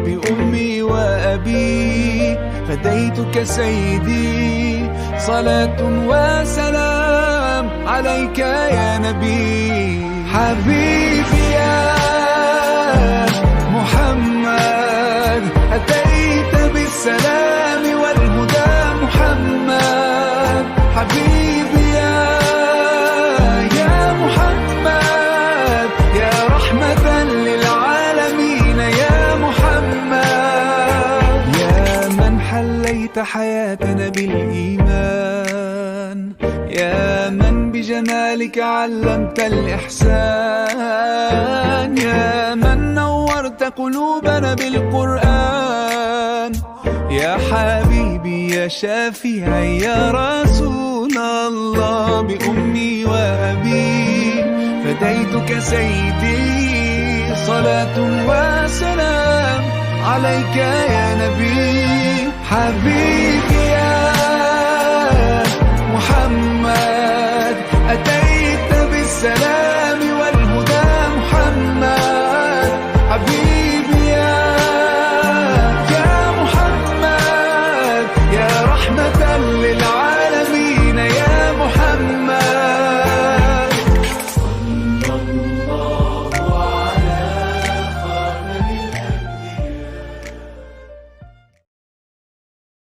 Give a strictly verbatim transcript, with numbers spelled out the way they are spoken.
بأمي وأبي فديتك سيدي، صلاة وسلام عليك يا نبي. حبيبي يا محمد، أتيت بالسلام والهدى محمد. حبيبي يا، يا محمد، يا رحمة للعالمين يا محمد. يا من حليت حياتنا بالإيمان، يا من بجمالك علمت الإحسان، يا من نورت قلوبنا بالقرآن. يا حبيبي يا شافعي يا رسول الله، بأمي وأبي فديتك سيدي، صلاة وسلام عليك يا نبي. حبيبي يا